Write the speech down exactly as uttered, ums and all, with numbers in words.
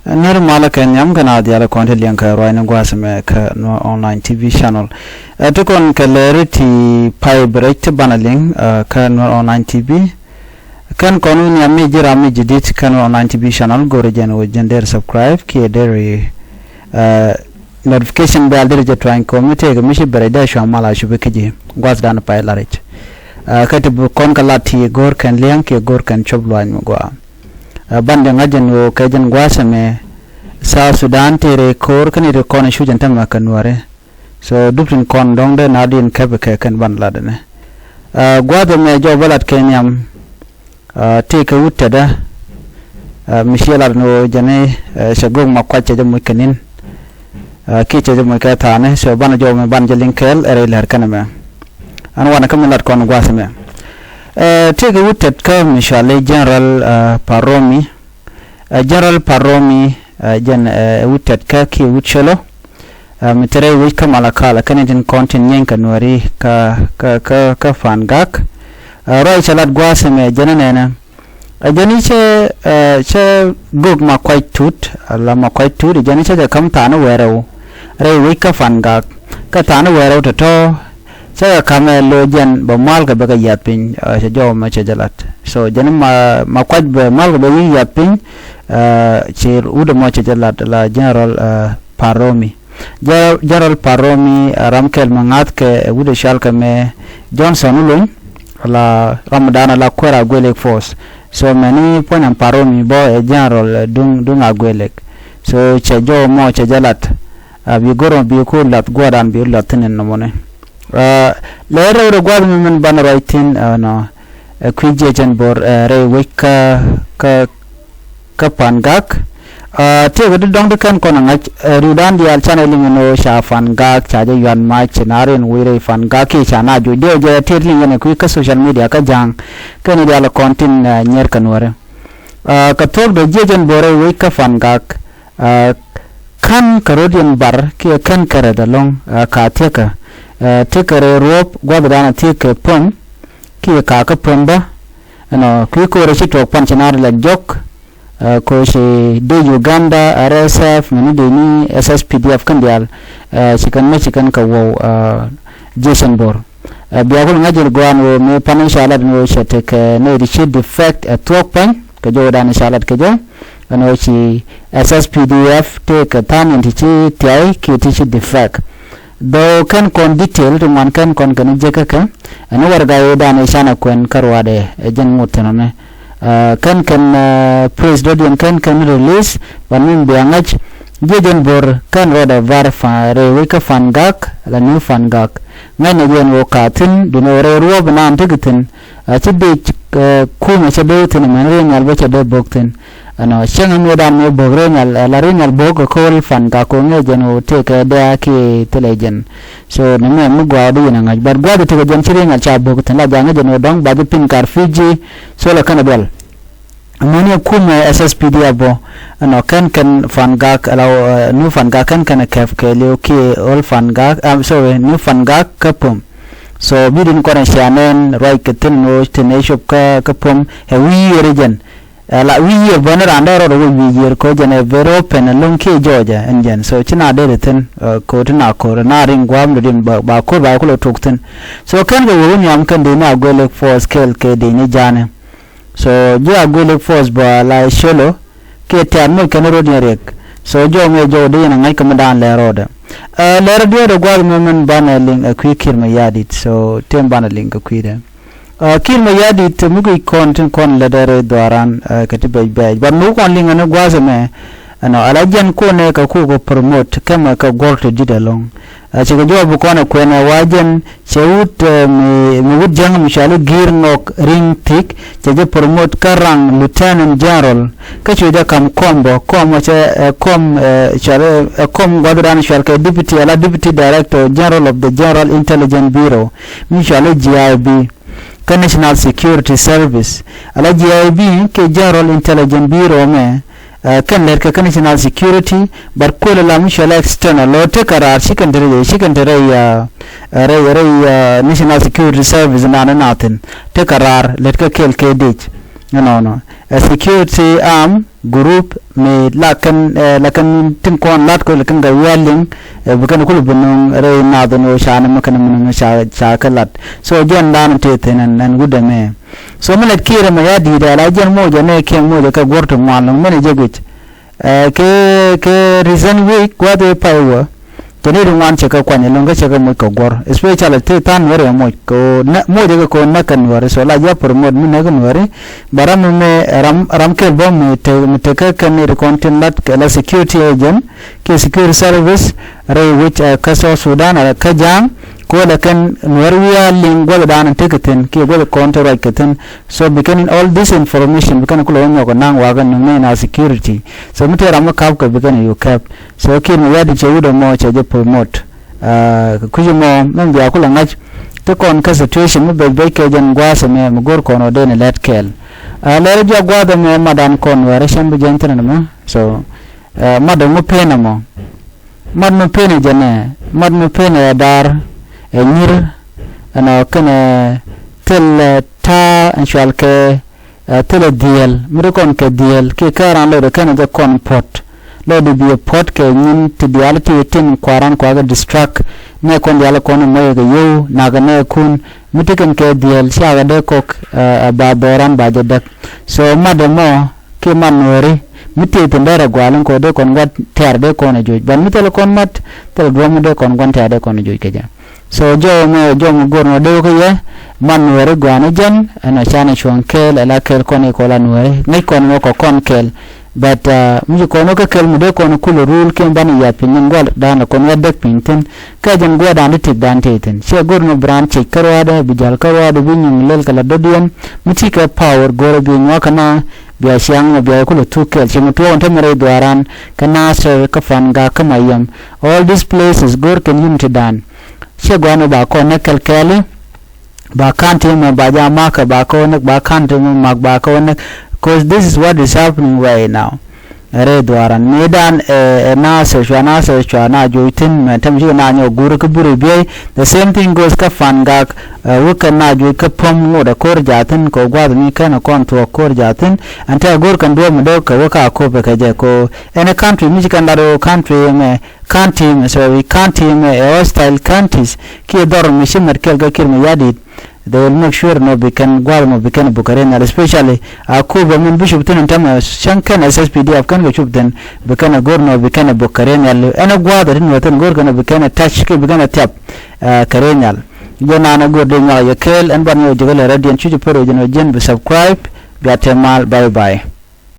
Nir malä kɛ nhiam kɛ na diaal kɔn ti liɛŋ kɛ ruacni gua̱a̱th mɛ kä Nuer Online T V channel. Ɛ ti kɔn kɛ lɛri ti pay bi rɛc ti banɛ liŋ kä Nuer Online T V. Kɛn kɔn wä nhiam mi ji̱ ram mi ji̱ dit kä Nuer Online T V channel, go̱rɛ jɛn wä jɛn der subscribe kiɛ der notification bell der jɛ tuany kɔn mi tëëkɛ mi ci bɛrɛ dee cua mal a cupi kä ji̱ gua̱a̱th dan pay laric. Kä ti bi kɔn kɛ lat ti go̱r kɛn liɛŋ kiɛ go̱r kɛn cop luany mi gɔaa. Ban jɛ ŋa̱c jɛn ɣöö kɛ jɛn gua̱a̱th ɛmɛ South Sudan tëë rɛy ko̱o̱r kä ni ti kɔn cu jɛn tämɛ kɛ nuääri. So dup tin kɔn dɔ̱ŋ dee na din kɛpɛ kɛ kɛn ban lat ɛnɛ. Gua̱a̱th ɛmɛ jɔw bä lat kɛ nhiam. Tëë kɛ wut tɛtdä mi ciɛ lat ɛn ɣöö jɛn i̱ cɛ gök ma kuac cɛ jɛ muc kɛ ni̱n. Kiɛ cɛ jɛ muc kɛ tha̱a̱ni, so banɛ jɔw mi ban jɛ liŋ kɛɛl ɛ rɛy lɛr kɛn ɛmɛ. Ɛn wanɛ kä mi lat kɔn gua̱a̱th ɛmɛ. Tëë kɛ wut tɛt kä mi cɔali General Paromi. General Paromi jɛn ɛ wut tɛt kä kiɛ wut colo. Mi te rɛy wec kä Malakal kɛn tin kɔn tin nyieeny kɛ nuääri kä kä kä kä Pangak. Ruac cɛ lat gua̱a̱th ɛmɛ jɛn ɛ nɛnɛ. Ɛ jɛn i̱ cɛ cɛ gök ma kuac tut, la ma kuac tut, ɛ jɛn i̱ cɛ jɛ ka̱m tha̱a̱ni wɛɛrɛw rɛy wec kä Pangak. Kä tha̱a̱ni wɛɛrɛw tɔ̱tɔ̱ cä kɛ ka̱mɛ lo̱c jɛn bɛ mal kɛ bɛ kɛ yiath piny. Cɛ jɔw mɛ cɛ jɛ lat. So jɛn ma ma kuac bɛ mal kɛ bɛ wi̱i̱ yiath piny. Ci wut ɛmɔ cɛ jɛ lat la General Paromi. General Paromi ram kɛl mi ŋa̱th kɛ wut ɛ cɔal kɛ mɛ Johnson Olony, la ram dan la kuɛɛr Agwelek Force. So mɛni puɔ̱ny ɛn Paromi bä ɛ General duŋ duŋ Agwelek. So cɛ jɔw mɔ cɛ jɛ lat. Bi go̱r mɔ bi ku lath gua̱dan bi lath thi̱n ɛn nɔmɔni. Lɛ rɛw rɛ gua̱a̱th mi min banɛ ruac thi̱n ɛnɔ. Kui̱ jiɛc ɛn bo̱r rɛy wec kä kä kä Pangak. Tëëkɛ di dɔ̱ŋ di kɛn kɔn ɛ ŋa̱c ri̱wdan diaal canɛ liŋ ɛn ɣöö ca Pangak ca jɛ yuan mac ci na rin wec rɛy Pangak kiɛ ca na juc diɛw jɛ tëë liŋ ɛn ɛ kui̱ kä social media kä ja̱a̱ŋ. Kɛn diaal kɔn tin nyier kɛ nuääri. Kɛ thuɔ̱k dee jiɛc ɛn bo̱r rɛy wec kä Pangak. Kän kɛ rot yɛn bar kiɛ kän kɛ rɛth ɛlɔ̱ŋ. Ka thiäkä tëëkɛ rɛy ruɔ̱p gua̱thdan a thiäk kɛ päm. Kiɛ ka kä päm bä ɛnɔ kui̱ ko̱rɛ ci tuɔɔk pan ci naar lɛk jɔk. Ko̱ ci dee Uganda R S F mɛni dee ni S S P D F kän diaal. Ci kɛn mä ci kɛn kɛ wuɔ̱w jiɛc ɛn bo̱r. Bia kul ŋa̱c jɛn gua̱a̱n ɣöö mëë pan in ca lat ɛn ɣöö cɛ tekɛ nɛy ti ci defect ɛ thuɔ̱k pa̱ny kɛ jɔwdan in ca lat kɛ jɛ. Ɛn ɣöö ci S S P D F tëëkɛ tha̱a̱ŋ in ti ci thiay kiɛ ti ci defect. Though kɛn kɔn detail ti ŋuan kɛn kɔn kɛn jek kä kɛ ɛn warɛga ëëdan ëë canɛ kuɛn kä ruaadɛ ɛ jɛn ŋot thi̱n ɔnɛ. Kɛn kɛn press dɔ̱diɛn kɛn kɛn release ban min bia ŋa̱c. Jiɛc ɛn bo̱r kɛn ruaadɛ var rɛy wec kä Pangak la New Pangak. Ŋa̱cnɛ jɛ ɛn ɣöö ka thi̱n duundɛ ɣöö rɛy ruɔ̱ɔ̱p ɛnan tekɛ thi̱n. Ci dec kumɛ cɛ dee thi̱n ɛmɛn riɛnyal bä cɛ dee bo̱k thi̱n. Ɛnɔ cäŋ ɛn ɣöö dan mëë bo̱k riɛnyal ɛ la riɛnyal bo̱k kɛ ko̱l Pangak ko̱ ŋi̱eec jɛn ɣöö tëëkɛ dɛ̈ɛ̈ kiɛ thilɛ jɛn. So ni mɛ mi gua̱a̱th di yɛn ɛ ŋa̱c but gua̱a̱th di tekɛ jɛn ci riɛnyal ca bo̱k thi̱n la ja̱a̱ŋ jɛn ɣöö dɔ̱ŋ ba ji̱ pin kar Fiji. So lɛ kɛn ɛ dual. Mɛni ɛ kumɛ S S P D F bɔ ɛnɔ kɛn kɛn Pangak la New Pangak kɛn kɛn ɛ kɛp kɛɛliw kiɛ old Pangak, sorry, New Pangak kä päm. So bi din kɔn ɛ cia nɛn ruac kɛ thi̱n ŋo̱o̱c thi̱n ɛ cop kä kä päm ɛ wi̱i̱ yiër jɛn. Ɛ la wi̱i̱ yiër bä ni raan dee rɔɔd ɛ wä wi̱i̱ yiër ko̱ jɛn ɛ very open ɛ lo̱ŋ kiɛ jɔɔcɛ ɛn jɛn so ci na dee ri thi̱n. Ko̱ ti na ko̱r na riŋ gua̱a̱m dee din ba ko̱r ba kulɛ tok thi̱n. So kɛn kɛ wä wä nhiam kɛn dee ni Agwelek Force kɛɛl kɛ dee ni ja̱a̱ni. So ji̱ Agwelek Force bä la colo kiɛ tɛ̈r moc kɛn rot yɛn riɛk. So jɔw mi jɔw di yɛn a ŋa̱c kä mi daan lɛr rɔɔdɛ. Lɛr diɔ̱ɔ̱dɛ gua̱th mi min banɛ liŋ ɛ kui̱ Kiir Mayardit so tëë banɛ liŋ kɛ kui̱dɛ. Kiir Mayardit mi guic kɔn tin kɔn lätdɛ rɛy dhuaaran kɛ ti bɛc bɛc but mi kɔn liŋ ɛn gua̱th ɛmɛ. Ɛnɔ ala jɛn konɛ kɛ kukɛ promote kɛmɛ kɛ guɔ̱r ti di̱t ɛlɔ̱ŋ. Cikɛ jɔɔp bi kɔn ɛ kuɛn ɛ wa jɛn cɛ wut mi wut jäŋ mi cuali Gi̱i̱r Ŋɔk Ri̱ŋ Thik cɛ jɛ promote kä raŋ Lieutenant General. Kä cuɛ jɛ kam kɔm bɔ kɔm cɛ ɛ kɔm cuali ɛ kɔm gua̱thdan cual kɛ Deputy ala Deputy Director General of the General Intelligence Bureau mi cuali G I B. Kä National Security Service ala G I B kɛ General Intelligence Bureau mɛ. Kɛn lɛt kɛ kä National Security but kuël ala mi cual external lɔ tekɛ raar cikɛn te rɛy cikɛn te rɛy rɛy rɛy National Security Service naan nathin tekɛ raar lɛt kɛ kɛl kɛ dec. Nɔnɔ ɛ security arm group mi la kɛn, eh, la kɛn tin kɔn lat kɛ la kɛn kɛ wial liŋ, eh, bi kɛn kulɛ bi nöŋ rɛy nath ni wä ca ni mi kɛn mi nöŋ ca, ca kɛ lat. So jɛn dan tëë thin ɛn, ɛn wut ɛmɛ. So mi lɛt Kiir ɛmɛ ya di̱i̱t ala jɛn moc ɛnɛ kiɛn moc ɛ kɛ guɔ̱r ti ŋuan lo̱ŋ mɛn ɛ jɛ guic. Eh, kɛ, kɛ recent week gua̱th ëë pay wä. Kɛ ni ri ŋuan cɛ kɛ kuany ɛlɔ̱ŋ kä cɛ kɛ moc kɛ guɔ̱r. Especially te tha̱a̱ŋ nuɛri ɛ moc kɛ ɣöö nä-, moc ɛ kɛ kɛ ɣöö näk kɛ nuɛri. So la jɛ promote mi näk kɛ nuɛri. But ram mi, ram, ram kɛl bä mi te, mi te kä kɛn ni ri kɔn tin lat kɛ la security agent kiɛ security service rɛy wi̱c, eh, kä South Sudan ala kä ja̱a̱ŋ. Kɛ ɣöö la kɛn nuɛri wi̱i̱ a liŋ gua̱thdan tekɛ thi̱n kiɛ gua̱th kɔn te ruac kɛ thi̱n. So bi kɛn all this information bi kɛn kulɛ wä nyɔk naŋ wakä ni ŋäcna security. So mi te ram mi kap kɛ bi kɛn yu kɛp. So Kiir Mayardit cɛ wut ɛmɔ cɛ jɛ promote. Ah, kɛ kui̱c ɛmɔ mɛn bia kulɛ ŋa̱c. Ti kɔn kä situation mi bɛc bɛc kɛ jɛn gua̱a̱th ɛmɛ mi go̱r kɔn ɔ dee ni lɛt kɛɛl. Ah, lɛr jɔak gua̱a̱th ɛmɛ madan kɔn wɛrɛ cɛn bi jɛn thin ɛmɔ. So, ah, mat ɛŋu pen ɛmɔ. Mat mi pen ɛ jɛnɛ, mat mi pen ɛ da̱r, ɛ nyir, ɛnɔ kɛnɛ thil, eh, ta̱a̱ ɛn cual kɛ, eh, thil ɛ dhieel, mi ri kɔn kɛ dhieel, kiɛ kä ran lɔcdɛ kɛnɛ jɛ kɔn puɔ̱t. Lɔcdɛ bi ɛ puɔ̱t kɛ nyin ti diaal ti tin kuaran kuakɛ distract, nɛ kɔn diaal kɔn ɛ mɔyɛ kɛ yio̱w, nakɛ nɛ kun, mi ti kɛn kɛ dhieel, ciakɛ dee kɔk, eh, ɛ ba dhɔran ba jɛ däk. So mat ɛmɔ, kiɛ mat nuɛɛri mi tëë thi̱n derɛ gua̱a̱l in kɔ dee kɔn gua̱n tɛ̈r dee kɔn a joc. But mi thilɛ kɔn mat thilɛ duɔ̱ɔ̱m mi dee kɔn gua̱n tɛ̈r dee kɔn a joc kɛ jɛ. So jɔw mɛ jɔw mi go̱r nɔ dee wä kä yɛ mat nuɛɛri gua̱a̱n a jɛn ɛn a canɛ cuɔ̱ŋ kɛɛl ɛla kɛɛl kɔn ikɔl a nuɛɛri ŋäc kɔn mɛ kɔ kɔn kɛɛl. But, uh, mi ci kɔn wä kä kɛɛl mi dee kɔn kulɛ rul kiɛ banɛ yath piny in gua̱l da̱a̱n la kɔn wä däk piny thi̱n. Kɛ jɛn gua̱a̱r da̱a̱n di tik da̱a̱n tëë thi̱n ciɛ go̱r nɔ bi raan cɛc kä ruaadɛ bi ja̱l kä ruaadɛ bi nyiŋ lel kɛ la dɔ̱diɛn mi ti kɛ power go̱rɛ bi nyuakä na. Bia ciaŋ mɔ bia kulɛ thuk kɛl ci mi tuɔɔk in te mi rɛy dhuaaran kä Nasir kä Fangak kä Mayom. All these places go̱r kɛn unity dan. Ciɛ gua̱a̱n mɛ ba kɔn nɛ kɛl kɛɛli. Ba county mɛ ba ja makä ba kɔn nɛ ba county mɛ mak ba kɔn nɛ. Cause this is what is happening right now. Rɛy dhuaaran mi dan ɛ, ɛ Nasir cua Nasir cua na joc thi̱n mɛ tɛm ci na nyɔk guur kä buri biey. The same thing goes kä Fangak. Ɛ wä kɛn na juɔc kä päm ŋot ɛ ko̱r jaathin kɛ gua̱th mi kɛn ɛ kɔn thuɔ̱k ko̱r jaathin. Ɛn tɛ go̱r kɛn duɔ̱ɔ̱p mi dee kɛ wä ka ko̱p ɛ kɛ jɛ ko. Ɛn ɛ country mi ci kɛn lat ɛ country mɛ, county mɛ, sorry, county mɛ ɛ hostile counties. Kiɛ dhɔr mi ci mɛt kɛl kɛ Kiir Mayardit. They will make sure nɔ bi kɛn gua̱th mɔ bi kɛn buk kɛ rɛn nhial, especially a ko̱p ɛ min bi cup thin ɛn tɛmɛ cäŋ kɛn S S P D F kɛn kɛ cup thin bi kɛn ɛ go̱r nɔ bi kɛn ɛ buk kɛ rɛn nhial. Ɛn ɛ gua̱th ɛ tin wä thin go̱r kɛn ɛ bi kɛn ɛ touch kiɛ bi kɛn ɛ thiap. Ɛ, kɛ rɛy nhial. Jɛ naan ɛ go̱r dee nyuak yɛ kɛɛl ɛn ban yɛ wä ji̱ kɛ lɛ rɛdiɛn cuc ɛ pär wä ji̱n wä ji̱n bi subscribe. Bia tɛm mal, bye bye.